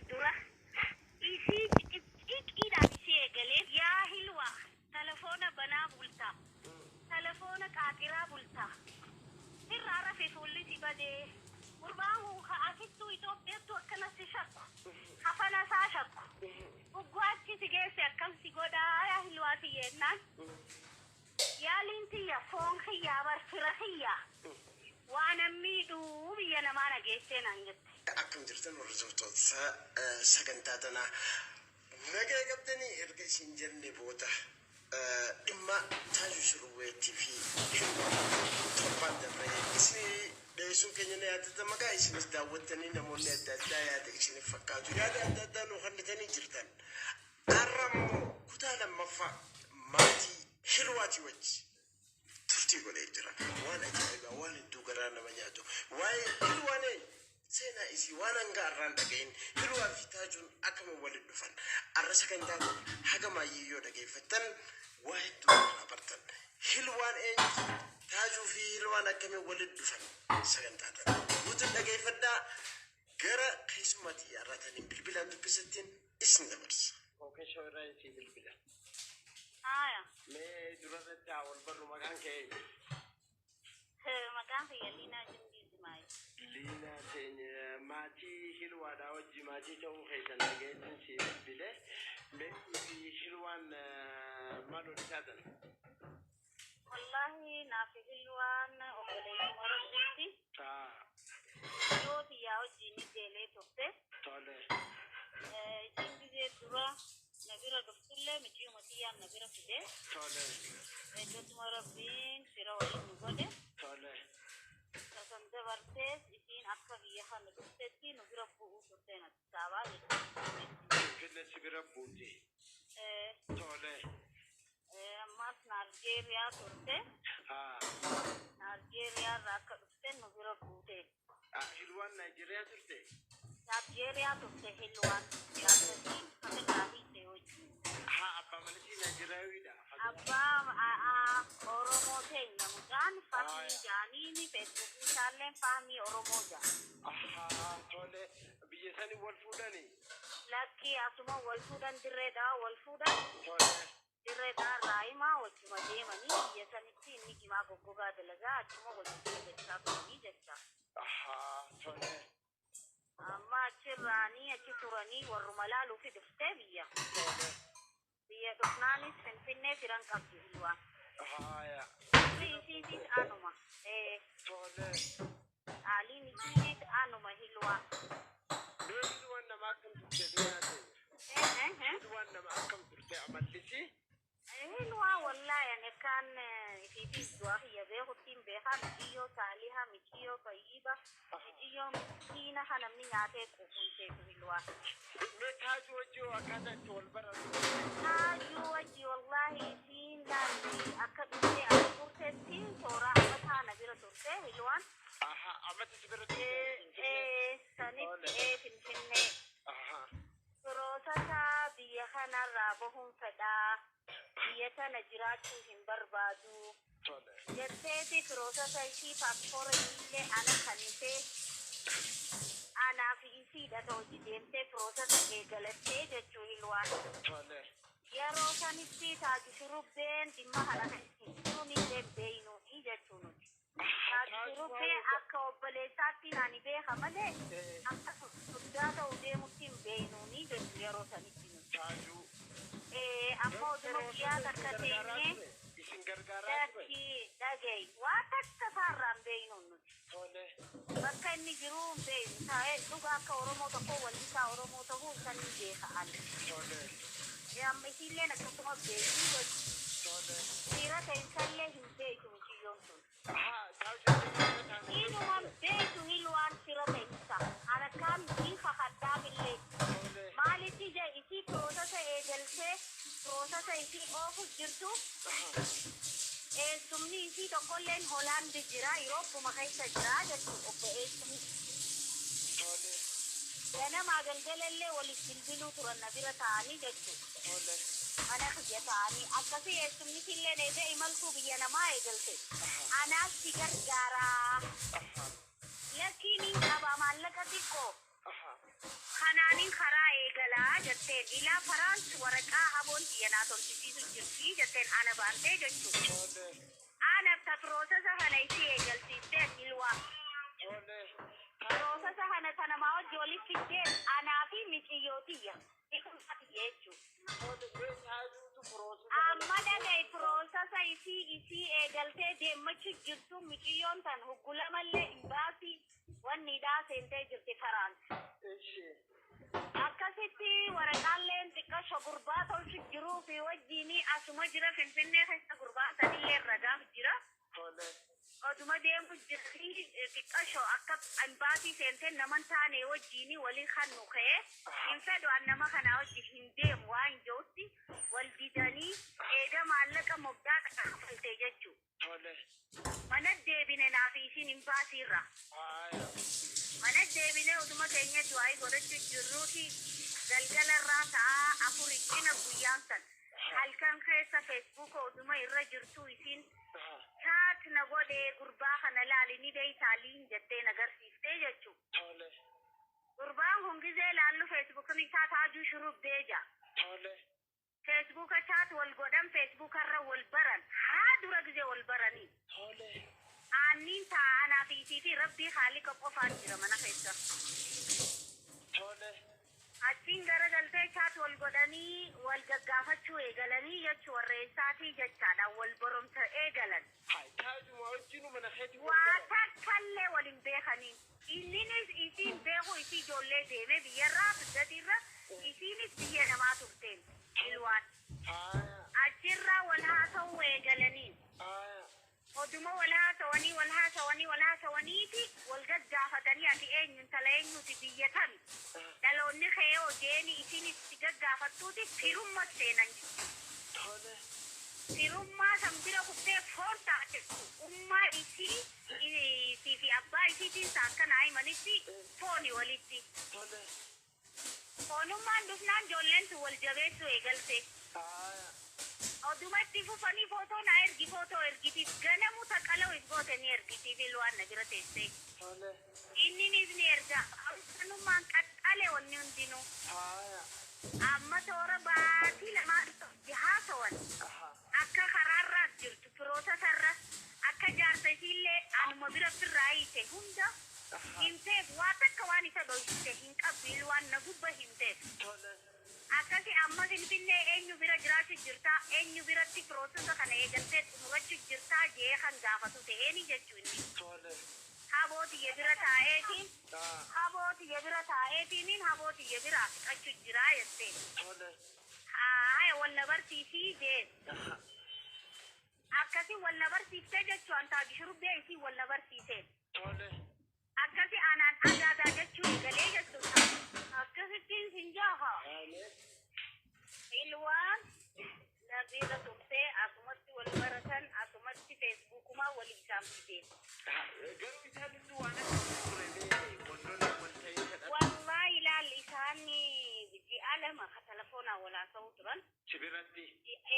Dura isii ciqciqiidhaan isii eegalee, yaa Hilwaa, telefoona banaa bulta, telefoona qaaxiraa bulta, sirraa rafe fuulli si badee, gurbaan kun ka asittuu Itoophiyaattuu akkana si shakku, kafana isaa shakku, ugguu achi si geesse akkam si godhaa, yaa Hilwaa tiyya jennaan, yaaliin tiyya foon kiyyaa bar fira kiyyaa waanan miidhuu biyya namaa na geessee naan jette. Akkam jirtan hordoftoota sagantaa tanaa, nagaa qabdanii? Erga isin jenne booda, dhimma Taajuu Shurrubeetii fi Hilwaa torbaan dabree isin dhiyeessuun keenya ni yaadatama. Maqaa isinis daawwattanii, namoonni adda addaa yaada isiniif fakkaatu yaada adda addaa nu kennitanii jirtan. Har'a immoo kutaa lammaffaa maatii Hilwaatii wajji turtii godhee jira. Waan ajaa'ibaa, waan hedduu garaa nama nyaatu. Waa'ee Hilwaan eenyu? Seenaa isii waan hanga har'aan dhagahin, Hilwaa fi Taajuun akkama walitti dhufan. Har'a sagantaa kun haga maayyii yoo dhageeffattan waa hedduu irraa bartan. Hilwaan eenyu? Taajuu fi Hilwaan akkamiin walitti dhufan? Sagantaa tana guutuun dhageeffadhaa. Gara keessumaatii har'aataniin bilbilaan dubbisattiin isin dabarsa. Kookeshoo irraa isii bilbila. Haaya. Mee dura irratti haa wal barru, maqaan kee eenyu? Maqaan kiyya Liinaa Jimdii Jimaayi. Liinaa teenya, maatii Hilwaadhaa wajji maatii ta'uu keessan dhageettiin si bilbile. Mee fi Hilwaan maal walitti taatan? Wallaahi, naaf Hilwaan obboleessuma Rabbiiti. Yoo tiyyaa wajjin deelee turte. Isiin gizee dura na bira dhuftullee miciyuma tiyyaan na bira fide. Eeggatuma Rabbiin fira waliin nu godhe. Kasan dabartees isiin akka biyya kana dhuftetti nu bira bu'uu turte natti saabaa jechuudha. Finfinnee si bira buute. Ammaas Naaljeeriyaa turte. Naaljeeriyaa irraa akka dhufte nu bira buute. Hilwaan Naayijeeriyaa turte? Naaljeeriyaa turte Hilwaan. Jaarsasii ofirraa hiikte wajjin. Haa, abbaa manasii Naayijeeriyaawiidha. Abbaa Oromoo teenya, mucaan Fahmii jaaniini, Feesbuukii isaalleen Fahmii Oromoo jaa. Ahaa, tole. Biyya sanii wal fuudhanii? Lakkii, asuma wal fuudhan, dirreedhaa wal fuudhan. Dirree dhaarraa himaa wajjuma deemanii biyya sanitti, inni jimaa goggogaa dalagaa, achuma wajji dalagachaa turanii jecha. Ahaa, tole. Amma achirraanii achi turanii warruma laaluufi dhuftee biyya. Biyya dhufnaanis Finfinnee firan qabdi Hilwaan. Firri isiitis anuma. Qaaliin isiitis anuma Hilwaa. Mee Hilwaan nama akkam turte, Liinaa teenya? Hilwaan nama akkam turte, amallisii? Hilwaa wallaahi, ani akkaan isiitis du'aa kiyya beekuttiin beekaa, miciyyoo saaliha, miciyyoo tayyiba, miciyyoo miskiina kan namni nyaatee quufuun seetu Hilwaa. Mee Taajuu wajji hoo akkaataa itti wal baran? Taajuu wajji wallaahi, isiin laalli akka dhuftee as turtetti toora amataa na bira turte Hilwaan. Ahaa, amata si bira turte Finfinnee? Sanitti, ee, Finfinnee. Firootata biyya kanarraa bahuun fedhaa, biyya tana jiraachuu hin barbaadu jetteeti firootata isii paaspoora isiillee ana kannitee, anaa fi isiidha ta hojii deemtee firootata eegalattee jechuu Hilwaan. Yeroo sanitti Taaju Shurubbeen dhimma kana keessa hin jiru, illee hin beeynuuni jechuu nuti. Taaju Shurubbee akka obboleessaatti ani beeka malee akka soddaa ta'uu deemutti hin beeynuuni jechuu yeroo sanitti nuti. Taajuu. Ee, amma oduma guyyaa takka teenyee Isin gargaaraa ture? Lakkii, dhaga'i. Waa takka isaarraa hin beeynuun nuti. Bakka inni jiru hin beeynu. Taa'ee dhuga akka Oromoo tokko wallisaa Oromoo ta'uu isan hin beeka ani. Amma isiilleen akkasuma beekti jechuudha. Dhiira ta'insallee hin beektu mucayyoon sun. Haa, Taajuu fira taate? Inuma hin beektu Hilwaan fira ta'insa. Ana akkaan hin kakadhaafillee. Maalitti ija isii process eegaltee process isii oofu jirtu, eessumni isii tokkolleen Hoolaandi jira, Yurooppuma keessa jira jechuudha obbo eessumni. Ganamaa galgalallee waliif bilbiluu turan na bira taa'anii jechuudha. Mana kiyya taa'anii akkasii eessumni isiilleen eega imaltuu biyya namaa eegalte. Anaas si gargaaraa. Lakkiin hin qaba maallaqa xiqqoo. Kanaanin karaa jetteen ilaa Faraans waraqaa haboon tiyya naa tolchisiisu jirti jetteen ana baantee jechuudha. Tole. Ana ta piroosesa kana isii eegalsiisteen ilwaa. Tole. Piroosesa kana tanamaa wajji walitti fiddeen anaa fi miciyyoo tiyya. Ilmaa tiyya jechuudha. Tole mee taajuutu piroosesa. Amma dhagaye piroosesa isii eegaltee deemmachu jirtu miciyyoon tan huggulamallee imbaasii wanni dhaa seentee jirti Faraans. Ishi. Akkasitti waraqaalleen xiqqasho gurbaa tolchu jiruu fi wajjiin asuma jira Finfinnee keessa gurbaa sanillee ragaaf jira. Tole. Oduma deemu jirti xiqqasho akka imbaasii seentee nama hin taane wajjiin waliin kan nu ka'e hin fedhu an nama kanaa wajji hin deemu waan jirutti wal didanii eega maallaqa moggaa kaffalte jechuudha. Tole. Mana deebine naaf isiin imbaasiirra. Haaya. Mana deebinee oduma keenya du'aa godhachuu jirruuti galgalarraa sa'a 4 cina guyyaan san halkan keessa feesbuuka oduma irra jirtu isiin chaat na godhee gurbaa kana laali ni beeytaaliin jettee na garsiiftee jechuudha. Tole. Gurbaan kun gizee laallu feesbuukni isaa Taajuu Shurubbee jaa. Tole. Feesbuuka chaat wal godhan feesbuukarra wal baran haa dura gizee wal baranii. Tole. Aanniin taa'anaa fi isii fi rabbii haaliqa qofaan jira mana keessa. Tole. Achiin garagaltee chaat wal godhanii wal gaggaafachuu eegalanii jechuu warreessaatii jechaadha wal boromsa eegalan. Hai taajuma wajjinu mana keetii wal Waa baran. takkallee wal hin beekanii. Inninis isiin beeku isii ijoollee deeme biyyarraa fiddatiirra isiinis biyya namaa turteen ilwaan. Haaya. Achirraa wal haasa'uu eegalanii. Haaya. Oduma wal haasawanii wal haasawanii wal haasawaniiti wal gaggaafatanii ati eenyu intala eenyuti biyya tami dhaloonni kee hojeeni isin itti gaggaafattuuti firumma seenan Tole. firummaa san bira kuttee foon taate ummaa isii isii fi abbaa isiitiin saakkanaa himanitti fooni walitti Tole. foonummaan dhufnaan ijoolleen tun wal jabeessuu eegalte. Haaya. Odumatti fufanii footoo naa ergi footoo ergitiif ganamu taqala'u if goote ni ergitiif ilwaan na bira teessee. Tole. Inninis ni erga. Kanummaan qaxxale wanni hundinuu. Haaya. Amma toora baatii lamaa haasawan Aha. akka karaarraa jirtu firoota sarra akka jaarsa isiillee anuma bira firraa hiite hunda Aha. himteef waa takka waan isa dhoysite hin qabdu ilwaan na gubba himteef. Tole. Akkasi amma Finfinnee eenyu bira jiraachuu jirtaa eenyu biratti piroosesa kana eegaltee xumurachuu jirtaa jee kan gaafatu ta'eeni jechuu inni. Tole. Habootiyya bira taa'eetiin Ah. habootiyya bira taa'eetiin habootiyya biraa fixachuu jiraa jettee. Tole. Haaya wal na barsiisii jee. Aha. Akkasi wal na barsiiftee jechuu an taaju shurubbee isii wal na barsiisee. Tole. Akkasi anaan agaadaa jechuu eegalee jechuudha. Akkasittiin sin jaaha. Haale. Ilwaan na bira turtee asumatti wal baratan asumatti feesbuukumaa wal isaan fideen. Garuu isaan hunduu waan akka ture mee wantoonni wal ta'insa dha. Wallaahi ilaal isaan ji'a lama ka telefoonaa wal haasa'uu turan. Si biratti.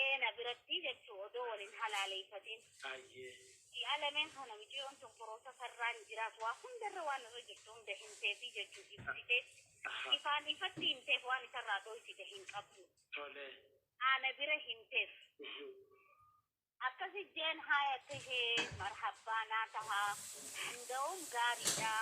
Ee na biratti jechuu odoo waliin halaaleeffatiin. Ayyee. Ji'a lameen kana mijiyoon tun poroosa sarraan jiraatu waa hundarra waan irra jirtu hunda himteefi jechuu ibsitee Aha. ifaan ifatti himteef waan isarraa dhoysite hin qabdu. Tole. Ana bira himteef. Akkasi jeen haaya tahee marhabbaa naa tahaa hunda'uun gaariidha.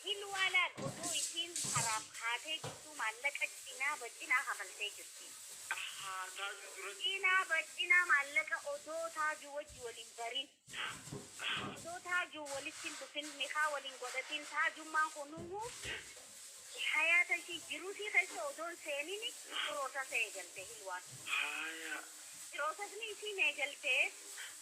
Hilwaalaan odoo isiin karaaf kaatee jirtuu maallaqa cinaa bacinaa kafaltee jirti. Ahaa taaju duratti. Cinaa bacinaa maallaqa odoo taajuu wajji waliin barin. Odoo taajuu walitti hin dhufin mikaa waliin godhatin taajummaan kunuunuu hayaata ishii jiruu ishii keessa odoo hin seenin piroosasa eegalte hilwaan. Haaya. Piroosasni isiin eegalte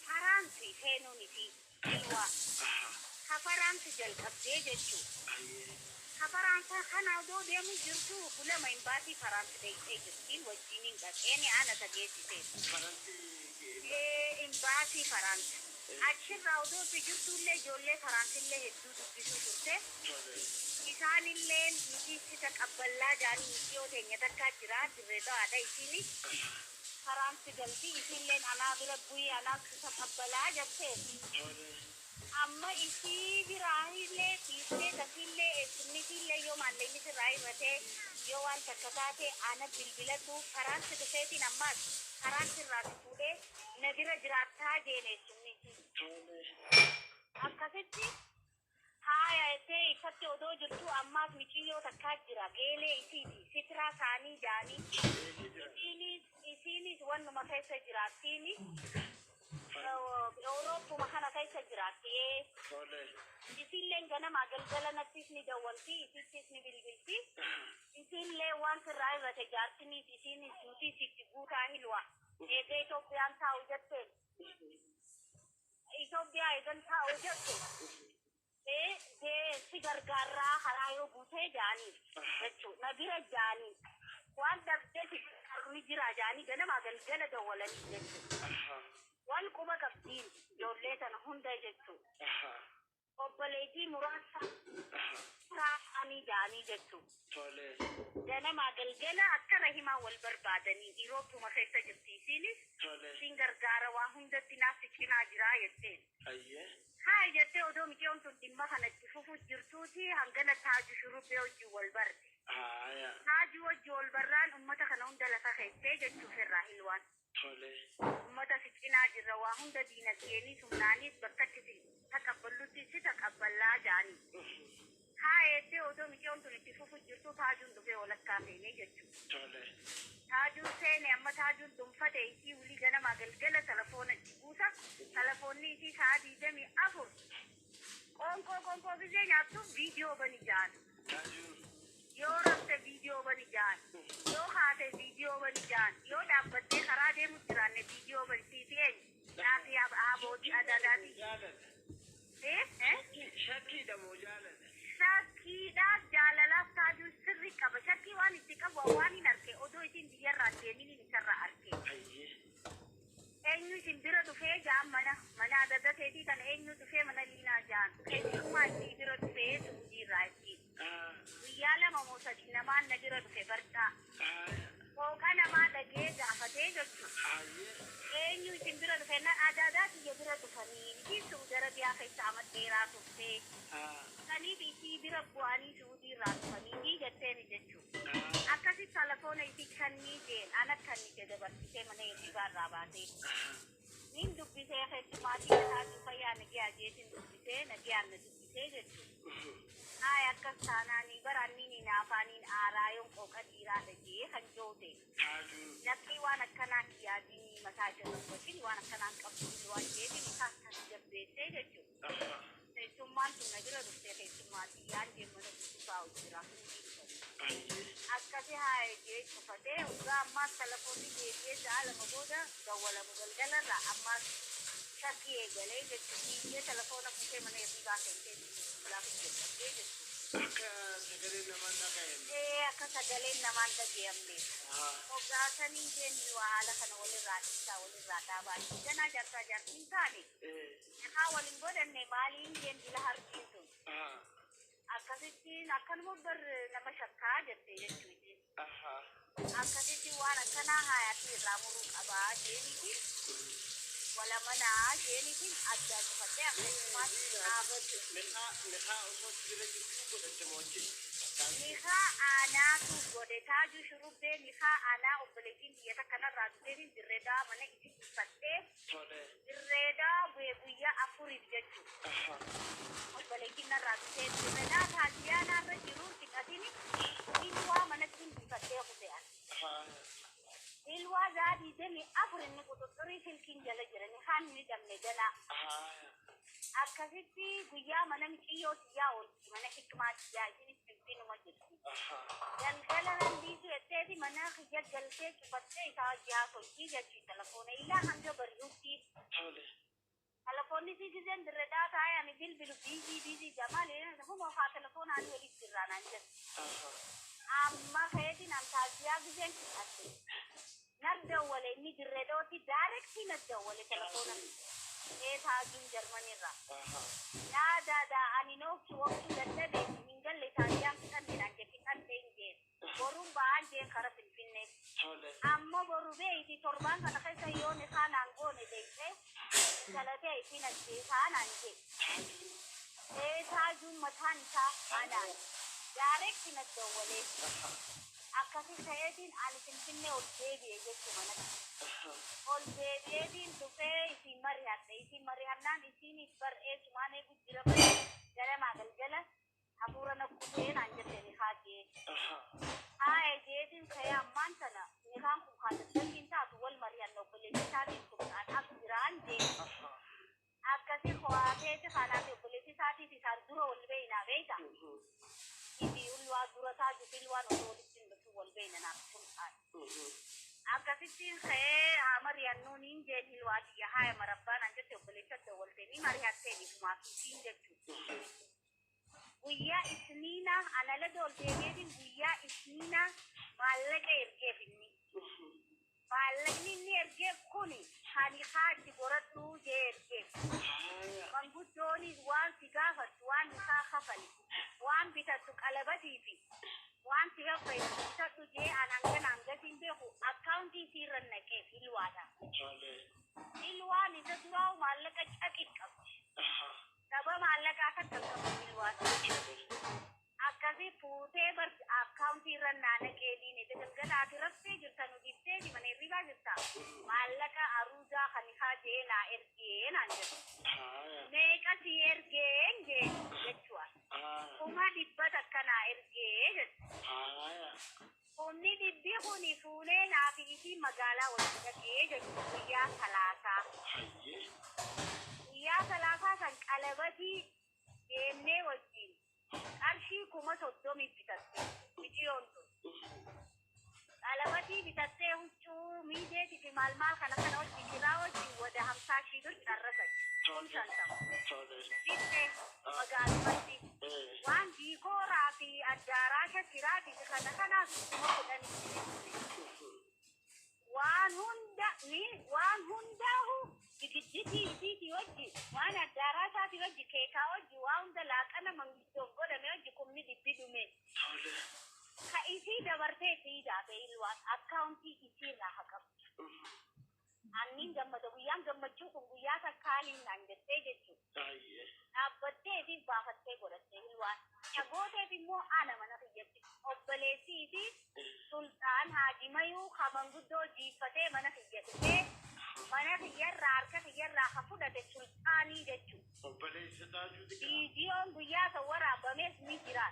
faraansi seenuun isii hilwaa. Ahaa. Ka faraansi jalqabdee jechuu. Ayyee. Ka faraansa kana odoo deemu jirtu hulama imbaasii faraansi dheeyxee jirtiin wajjiniin dhaqeeni ana tageessiseen. Faransi. Ee imbaasii faraansi. Achirraa odoo itti jirtullee ijoollee faraansillee hedduu dubbisuu turte. Tole. Isaanillee nuti si taqabballaa jaanii miciyoo teenya takkaa jira dirree dhawaadha isiin faraansi galti isiilleen anaa bira bu'ii anaa si taqabbalaa jettee. Tole. Amma isii biraanillee fiiftee tasiillee eessumnisiillee yoo maallaqni sirraa himatee Yoo waan takka taate ana bilbiladhu. Faraansi dhufeetiin ammaas faraansi irraa si fuudhee na bira jiraattaa jeen eessumni isii. Tole. Akkasitti haaya jettee isatti odoo jirtuu ammaas miciyyoo takkaa jira geelee isiiti sitraa saanii jaanii. Eessi jira? Isiinis isiinis wannuma keessa jiraattiini. Awurooppuma kana keessa jiraatti. Ee. Tole. Isiilleen ganamaa galgala nattis ni dawwalti, isittis ni bilbilti. Isiillee waan sirraa irrate jaartiniis isiinis nutis itti guutaa hilwa. Eega Itoophiyaan taa'u jetteen. Itoophiyaa eegan taa'u jette. Ee dee si gargaarraa karaa yoo guutee jaanii jechuudha. Na bira jaanii. Waan darbee si gargaaru ni jira jaanii ganamaa galgala dawwalanii jechuudha. Wal quba qabdiin ijoollee tana hunda jechuudha. Obboleettii muraasa raafanii jaanii jechuudha. Tole. Ganamaa galgala akka rahimaa wal barbaadanii Irooppuma keessa jirti isiinis. Tole. Siin gargaara waa hundatti naaf si cinaa jiraa jetteen. Ayyee. Haa jettee odoo micoon tun dhimma kana itti fufu jirtuuti hangana Taaju Shurubbee wajjin wal barte. Haaya. Taaju wajjin wal barraan ummata kana hunda lafa keessee jechuuf irraa hilwaan. Tole. Ummata si cinaa jirra waa hunda diinagdeenis humnaanis bakkatti si taqabballutti si taqabballaa jaanii. Haa jettee odoo micoon tun itti fufu jirtuu Taajuun dhufee walakkaa seenee jechuudha. Tole. Taajuun seene amma Taajuun dhuunfate isii wulii ganamaa galgala telefoona itti guuta. Telefoonni isii sa'a 24 qoonqoo qoonqoo gisee nyaattu viidiyoo bani jaan. Taajuun. Yoo rafte viidiyoo bani jaan. Yoo haate viidiyoo bani jaan. Yoo dhaabbattee karaa deemu jiraanne viidiyoo bani siiti eenyu. Naafii abooti adadaati. Jaalala. Eh? Eh? Shakkiidha moo jaalala? Shakkiidhaaf jaalalaaf Taajuun sirri qaba. Shakkii waan itti qabu waan hin arge odoo isin biyyarraa deeminiin isarraa arge. Ayyee. Eenyu isin bira dhufee jaan mana mana adada teetii kana eenyu dhufee mana liinaa jaan. Keessummaa isii bira dhufee Suudiirraa isii. Guyyaa lama moo sadii namaan na bira dhufe barqaa. Haaya. Qooqa namaa dhagee gaafatee jechuudha. Ayyee. Eenyu isin bira dhufe na adadaa kiyya bira dhufanii isiin Suudi Arabiyaa keessa ama dheeraa turtee. Saniif isii bira bu'anii Suudii irraa dhufanii jetteeni jechuudha. Akkasi telefoona isii kannii jeen ana kannite dabarsitee mana hirribaa irraa baatee. Nin dubbisee keessumaatii taatu fayyaa nagiyaa jeetiin dubbisee nagiyaan na dubbisee jechuudha. Haaya akkas taanaanii bara anniin hinaafaaniin aaraa yoon qooqa dhiiraa dhagee kan joote. Taajuun. Lakkii waan akkanaa hin yaadinii mataa jala dubbatin waan akkanaan qabdu waan jeetiin isaas tasgabbeessee jechuudha. Keessummaan tun na bira dhuftee keessummaa xiyyaan deemana guutuu taa'u jira hundi dhufanii. Akkasi haaya jee cufatee hoggaa ammaas telefoonni deebi'ee sa'a 2 booda dawwalamu galgalarraa ammaas shakkii eegalee jechuudha. Fiiggee telefoona fuutee mana hirribaa seentee gaafa jalqabdee jechuudha. Akka sagaleen namaan dhaga'amne. Ee akka sagaleen namaan dhaga'amne. Hoggaa sanii jeenni waa haala kana walirraa dhiisaa walirraa dhaabaa. Ganaa jaarsaa jaartiin taane. Haa waliin godhanne maaliin jeen bila harkiin sun. Akkasittiin akkanuma bar nama shakkaa jette jechuudha. Akkasitti waan akkanaa haayaatii irraa muruu qabaa jeenitiin wala manaa jeenitiin addaa cufattee akkasumas Meqaa meqaa osoo jira jirtuu godhatte moochi? Nikaa aanaatu godhe Taajuu Shurubbee nikaa aanaa obboleettiin biyya takkanarraa dhufeetiin dirreedaa mana itti uffattee Tole. dirreedaa bu'ee guyyaa afuriif jechuudha. Obboleettiin narraa dhufee dirreedaa taajiyaa naarra jiru xiqqatini ilwaa manatti injifattee kute ani. Ilwaa zaa 24 inni quxuxurii silkiin jala jirani kaan hin hidhamne ganaa. Akkasitti guyyaa mana miciyyoo tiyyaa oolti mana hikmaa tiyyaa isinis finfinuma jirti. Galgala nan dhiisu jetteeti mana kiyya galtee cufattee isaa wajji haasofti jechuudha telefoona illaa hanga bari'utti. Tole. Telefoonni si giseen dirreedhaa taa'ee ani bilbilu biizii biizii jamaal humoo haa telefoona ani walitti jirraa naan jedhu. Amma keetiin an taaziyaa giseen fixatte. Nan dawwale inni dirreedhooti daarektii na dawwale telefoona. Ee taajuun Jarmanirraa. Naa daadaa ani nookki waqtii dadhabee hin galle taaziyaan fixanne naan jedhe fixanne hin jeen. Boruun ba'aan jeen kara Finfinnee. Tole. Amma boru beeyti torbaan kana keessa yoo ni kaanaan goone deeyte galatee isin ajjeesaa naan jedhe. Ee taajuun mataan isaa anaan. Daarekti na dawwalee. Akkasi ta'eetiin ani Finfinnee ol deebi'e jechuu manatti. Ol deebi'eetiin dhufee isiin mari'adhe. Isiin mari'annaan isiinis bar eessumaan eegu jira malee ganamaa galgala hafuura na kutee naan jette nikaa jee. Haaya jeetiin ka'ee ammaan tana nikaan kun kaasattantiin taatu wal mari'anna obboleessi isaatiin sulxaan as jiraan jee. Akkasi ho'aateeti kanaa fi obboleessi isaatiif isaan dura wal beeynaa beeyta. Ifi ulwaa dura taaju filwaan osoo walitti hin dhufin wal beeyna naaf sulxaan. Akkasittiin ka'ee haa mari'annuu niin jeen hilwaa tiyya haaya marabbaa naan jette obboleessa dawwaltee ni mari'atteen ifumaaf isiin jechuudha. Guyyaa isniinaa ana laga ol deebi'eetiin guyyaa isniinaa maallaqa ergeef inni. Maallaqni inni ergeef kuni kan haati goradhuu jee ergeef. Manguddoonis waan si gaafattu waan isaa kafali waan bitattu qalabatii fi waan si kaffaltu bitadhu jee an hangana hangasiin beeku akkaawuntii isiirra naqeef hilwaadha. Hilwaan isa duraa maallaqa caqi qabdi. Saba maallaqaa kan qabu hilwaan. Akkasii fuutee bar akkaawuntii irra naa naqee liine galgala ati raftee jirta nu dhiftee mana hirribaa jirta maallaqa aruuzaa kan isaa jee naa ergee naan jedhu. Meeqa si ergeen jee jechuudha. 100,000 naa ergee jedhu. 100,000 kuni fuunee naa fi isii magaalaa walitti dhaqee jechuudha guyyaa salaasaa. Guyyaa salaasaa san qalabatii deemnee wajjin qarshii 30,000 bitatte miciyoon tun. Qalabatii bitattee huccuu miideetii fi maal maal kana kana wajjin kiraa wajjin wada 50,000 bir carrasati. 50,000. Bitte magaalumatti waan diikooraa fi addaaraasha kiraatii fi kana kanaas 10,000. Waan hunda ni waan hundaahu zigijjitii isiitii wajji waan addaaraashaatii wajji keekaa wajji waa hunda laaqana manguddoof godhame wajji 100,000 dhume. Ka isii dabartee itti hidhaate ilwaan akkaawuntii isii irraa haa qabdu. Anniin gammada guyyaan gammachuu kun guyyaa takkaaliin naan jettee jechuudha. Dhaabbattee fi baafattee godhatte ilwaan. Dhagooteef immoo ana mana kiyyatti obboleessii fi sulxaan Haaji Mayuu ka manguddoo jiiffatee mana kiyya dhufee mana kiyyarraa harka kiyyarraa ka fudhate sulxaanii jechuudha. Obboleessa Taajuu Xiqqaa. Viidiyoon guyyaa san waraabamees ni jira.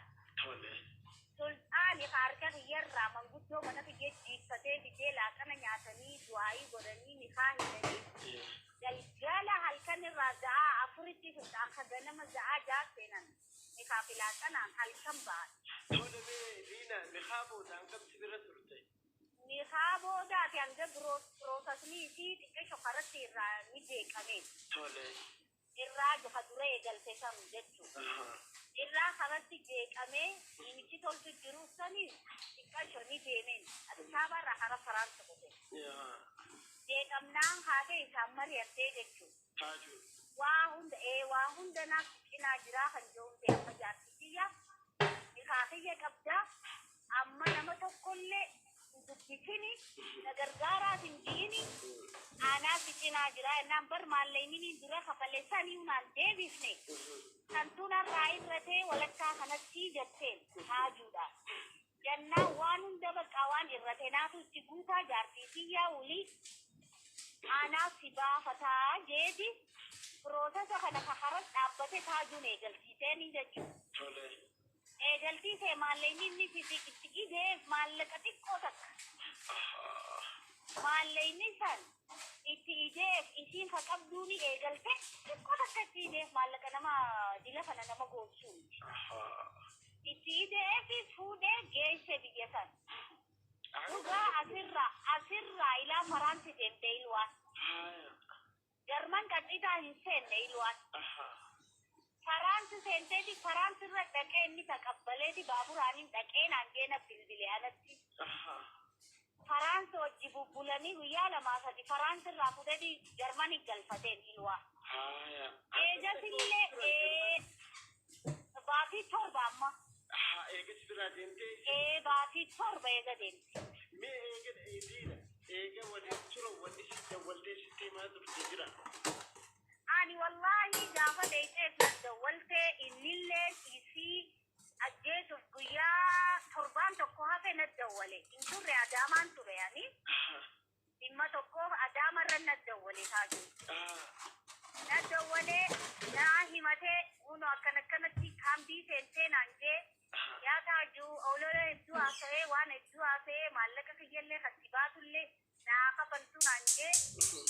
Sulxaani ka harka kiyyarraa manguddoo mana kiyya jiiffatee fidee laaqana nyaatanii du'aayii godhanii nikaa hidhanii galgala halkan irraa za'aa 4tti sulxaan ka ganama za'aa 6 seenan nikaa fi laaqanaan halkan ba'an. Tole mee Liina nikaa booda hangam si bira turte? Nikaa boodaati hanga piroosasni isii xiqqisho karatti irraa ni jeeqamee. Irraa jaha dura eegalte san jechuudha. Irraa karatti jeeqamee nimichi tolchu jiru sanii xiqqasho ni deemeen Addis Ababa irraa kara Faraansa kute. Jeeqamnaan haatee isaan mari'attee jechuudha. Taajuu. Waa hunda ee waa hunda naaf cinaa jiraa kan jiruun ta'e amma jaarsi kiyya nikaa kiyya qabdaa amma nama tokkollee hin dubbisini na gargaaraas hin ji'ini anaaf cinaa jiraa jennaan bar maallaqni dura kafale sanii naan deebifne santuu narraa irratee walakkaa kanatti jetteen haajuudha. Jennaan waan hunda bakka waan irrate naatu itti guutaa jaartii kiyyaa wulii anaaf si baafataa jeeti piroosesa kana ka karas dhaabbate taajuun eegalsiiseeni jechuudha. Eegalsiisee maallaqni inni itti ideef maallaqa xiqqoo takka. Maallaqni san itti ideef isiin ka qabduuni eegalte xiqqoo takka itti ideef maallaqa nama dila kana nama goobsuu miti. Itti ideef fuudhee geesse biyya san. Dhugaa asirraa ilaa Faraansi deemte ilwaan. Jarman qaxxiitaa hin seenne ilwaan. Faraansi seenteeti Faraansi irra dhaqee inni taqabbaleeti baaburaaniin dhaqee naan geena bilbile alatti. Faraansi wajji bubbulanii guyyaa 2 3 Faraansi irraa fudhanii Jarmanii galfateen ilwaa. Eegasillee baatii 7 amma. Eegas biraa deemtee? Ee baatii 7 eega deemte. Mee eega Liina eega waliin tura wanni si dawwaltee sitti himaa turte jira? Ani wallaahi gaafa dheeyxeef nan dawwaltee innillee isii ajjeesuuf guyyaa torbaan tokko hafe na dawwale. dawwale. Hin turre, Adaamaan ture ani. Dhimma tokkoof Adaamarra na dawwale taaju. Na dawwalee naa himatee, kunoo akkan akkanatti kaambii seentee naan jee, yaa taaju olola hedduu haasa'ee, waan hedduu haasa'ee, maallaqa kiyyallee katti baatullee naa kafaltu naan jee.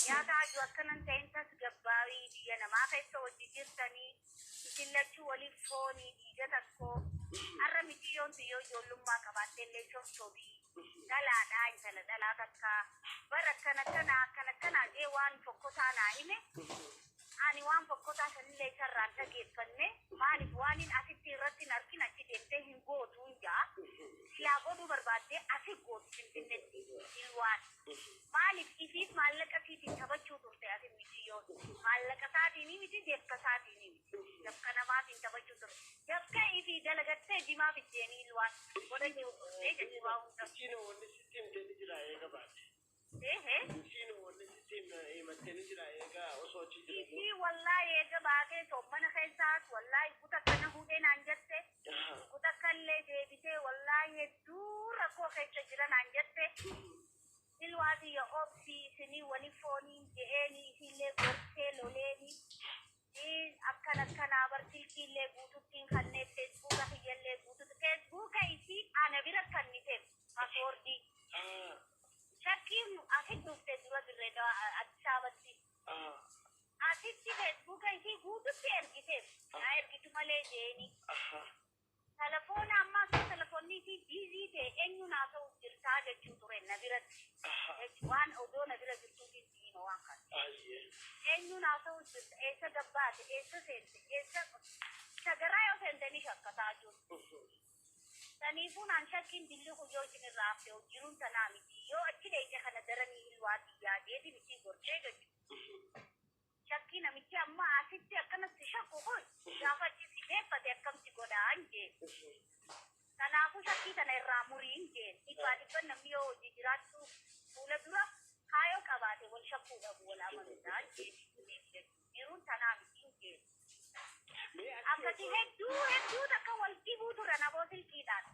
Yaa taaju, akkanan ta'in, tasgabbaawii, biyya namaa keessa hojii jirtanii, isin lachuu waliif foonii dhiiga tokko. Har'a miciyyoon yoo ijoollummaa qabaatteellee sochoobii dhalaadhaa, intala dhalaa takka bara akkana akkana akkana akkanaa jee waan fokkotaa naa hime. Ani waan fokkotaa sanillee isarraan dhageeffanne. Maaliif waan asitti irratti hin argin achi deemtee hin gootuun jaa. Silaa godhuu barbaaddee asi gootu Finfinneetti ilwaan. Maaliif isiif maallaqa isiitiin taphachuu turte asi miciyyoon? Maallaqa isaatiin miti, dafka isaatiin miti, dafka namaatiin taphachuu turte. Dafka ifii dalagattee jimaa fiddeenii ilwaan godha jiru turte jechuudha waa hunda. Isiin wanni sitti himte ni jira eega baate? Ehe. Isiin wanni sitti himatte ni jira eega osoo achi jiran? Isii wallaahi eega baatee soommana keessaas wallaahi kuta kana hudhee naan jette. Kuta kallee deebitee wallaahi hedduu rakkoo keessa jira naan jette. Ilwaatiyya obsii, isinii wali fooniin je'eeni, isiillee gorsee loleeni. Akkan akkanaa bar, silkiillee guututtiin kanneen Facebooka kiyyallee guututti Facebooka isii ana bira kanniteef passwordii. Shakkiin asi dhufte dura dirree Addis Ababatti. Asitti Facebooka isii guututti ergiteef, naa ergitu malee jeeni. Telefoona ammaa akka telefoonni isii busy ta'e, eenyu naa ta'uuf jirtaa jechuu ture na biratti. Waan odoo na bira jirtuutiin diima waan kana. Eenyu naa ta'uuf jirta, eessa gabbaate, eessa seente, eessa sagaraa yoo seente ni shakkataa jiru. Saniifuu naan shakkiin dilli kun yoo isin irraa hafte jiruun tanaa miti. Yoo achi dheeyte kana daranii hilwaatii yaadeeti miti gortee jechuudha. Shakkii namichi amma asitti akkanatti shakku kun gaafa achi si deeffate akkamti godhaan jee. Kanaafuu shakkii kana irraa muriin jeen. Dhibbaa dhibban namni yoo hojii jiraachuu fuula dura kaayoo qabaate wal shakkuu dhabu, wal amanuudhaan jee. Jiruun tanaa miti jeen. Akkasii hedduu hedduu takka wal dhibuu turan aboo silkiidhaan.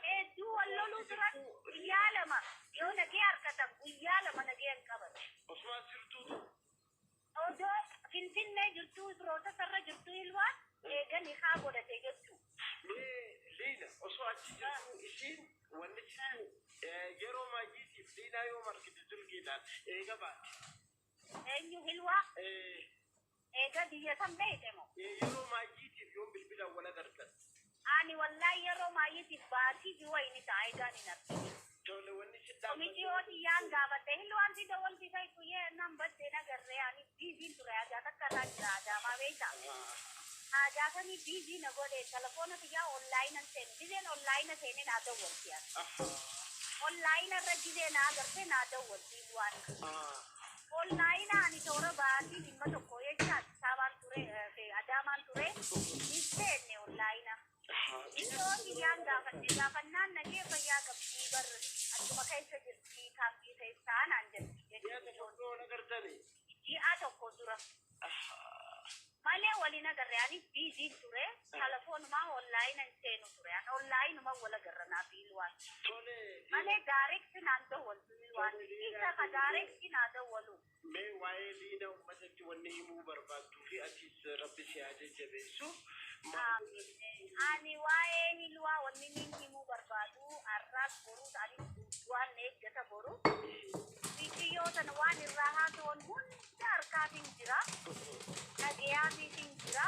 Hedduu wal loluu turan. Guyyaa 2 yoo nagee harkatan, guyyaa 2 nagee hin qaban. Osuma jirtuutu? Odoo Finfinnee jirtuu, firoota jirtuu ilwaan eegan hikaa godhate jechuu. Mee Liina, osoo achi jirtuu isiin wanni sitti yeroo maajiitiif Liinaa yoo margite silkiidhaan eega baate? Eenyu, hilwaa? Eega biyya san beeyte moo? Yeroo maajiitiif yoo bilbilaan wal agartan. Ani wallaahi yeroo maayitiif baatii fi wayini ta'a eegaan hin argine. Tole, wanni si Miciyoo xiyyaan gaafadhe, hilwaan si dawwalti isa guyyee nan badde nagarree, ani busyn ture, haajaa takka irraa jira Adaamaa beeyta. Haajaa sanii busy na godhe, telefoona xiyyaa onlinea seenu. Gizeen onlinea seenee naa dawwalti ani. Onlinea irra gizee naa agartee naa dawwalti hilwaan. Onlinea ani toora baatii dhimma tokko jecha Addis Ababaan ture, Adaamaan ture, hin seenne onlinea. Miciyoo xiyyaan gaafadhe, gaafannaan nagee fayyaa qabdii bar, achuma keessa jirti, kaampii keessaa naan jetti Ji'a jechuudha. tokko dura wal agartanii? Ji'a tokko dura. Malee waliin agarre, ani busyn ture, telefoonumaa onlinea hin seenu ture. Ani onlineuma wal agarra naa fi ilwaan. Tole. Malee direct naan dawwaltu ilwaan. Isa ka direct naa dawwalu. Mee waa'ee Liina uummatatti wanni himuu barbaadduu fi atis Rabbi si haa jajjabeessu. Ani waa'ee hilwaa wanni inni himuu barbaadu, har'aas boruus, ani waan eeggata boru. Biqiyyoo sana waan irraa haasa'an hunda harkaatiin jira. Dhagayaatiin jira.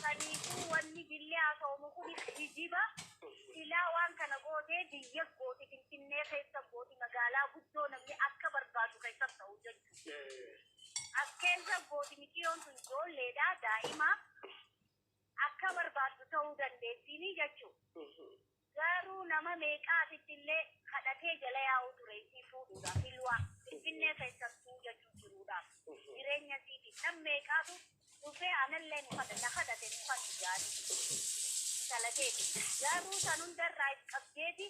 Saniifuu wanni billee haasa'amu kun kijiba. Silaa waan kana gootee biyya gooti, Finfinnee keessa gooti, magaalaa guddoo namni akka barbaadu keessa ta'u jechuudha. As keessa gooti, miciyyoon tun ijoolleedha, daa'ima akka barbaaddu ta'uu dandeettiini jechuudha. Garuu nama meeqaatitti illee kadhatee jala yaa'u ture isii fuudhuudhaaf, hilwaa Finfinnee keessattuu jechuu jiruudhaaf. Jireenya isiitiif nam meeqaatu dhufee anallee nu kadha, na kadhate, nu kan ijaanii intala teeti. Garuu san hundarraa if qabdeeti,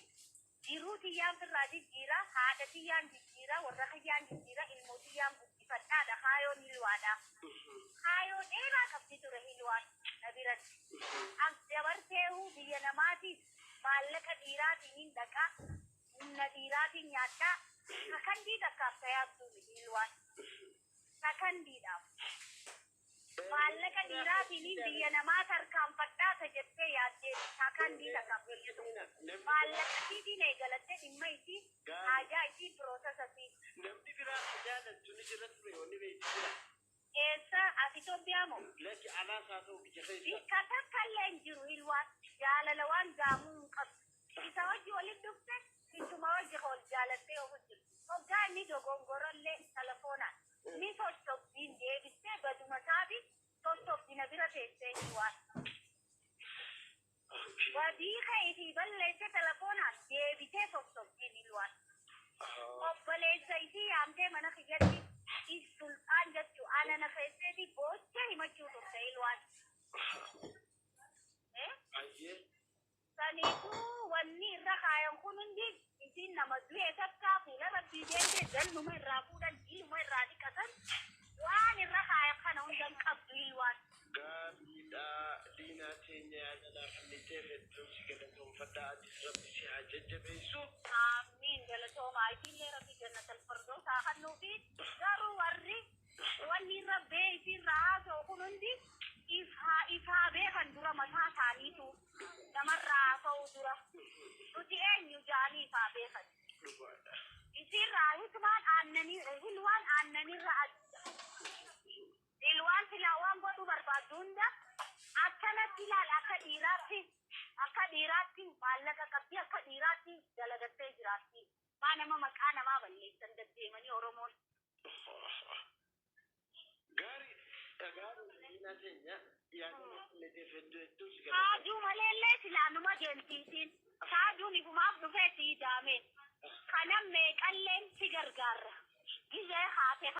jiruu tiyyaan firraa jijjiira, haadha tiyyaan jijjiira, warra kiyyaan jijjiira, ilmoo tiyyaan guddifadhaadha kaayoon hilwaadha. Kaayoo dheeraa qabdi ture hilwaan na biratti. As dabarteehu biyya namaatiif Maallaqa dhiiraatiin hin dhaqaa, humna dhiiraatiin nyaadhaa, sakandii takkaaf ta yaadduu miti Hilwaan. Sakandiidhaaf. Maallaqa dhiiraatiin biyya namaa tarkaanfadhaa ta jettee yaaddee sakandii takkaaf biyya tokko. Maallaqa isiitiin eegalattee dhimma isii, haajaa isii, process isii. Namni biraa ka jaalattu ni jira ture wanni beektu jira. Eessa as Itoophiyaa moo? Lakki alaas haa ta'u biyya keessa. Bikka takka illee hin jiru Hilwaan. Jaalala waan gaamuu hin qabdu. Isa wajji walitti dhufte, isuma wajji wal jaalattee ofu jirtu. Hoggaa inni dogongorollee telefoonaan ni sossobdiin deebistee baduma isaati sossobdina bira teessee Hilwaan. Badii keetii balleesse telefoonaan deebitee sossobdiin Hilwaan. Obboleessa isii yaamtee mana kiyyatti sulxaan jechuu ana na keesseeti boocha himachuu turte Hilwaan. Ayyee. Saniifuu wanni irra kaayan kun hundi isiin nama du'e takkaa fuula Rabbii deemtee zannuma irraa fuudhan, diinuma irraa dhiqatan, waan irra kaayan kana hunda hin qabdu Hilwaan. Gaariidha diinaa teenya yaada naaf kenniteef hedduun si galatoomfadha, atis Rabbi si haa jajjabeessu. Aamiin, galatoomaa. Isiillee Rabbi jannatal firdaus haa kennuufi. Garuu warri wanni irra bee isiirra haasa'u kun hundi ifaa ifaa beekan dura mataa isaaniitu namarraa haasa'uu dura nuti eenyu jaanii ifaa beekan. Dhugaadha. Isiirraa hikmaan aannanii, Hilwaan aannanirra adda. Hilwaan silaa waan godhuu barbaaddu hunda akkanatti ilaal, akka dhiiraatti maallaqa qabdi, akka dhiiraatti dalagattee jiraatti. Maa nama maqaa namaa balleessan deddeemanii Oromoon? Gaariidha, gaariidha diinaa teenya yaada naaf kenniteef hedduu hedduun si galatoomfadha. Saajuu maleellee silaa numa deemsiisin. Saajuun ifumaaf dhufee sii daame. Kana meeqalleen si gargaarra. Gizee haate.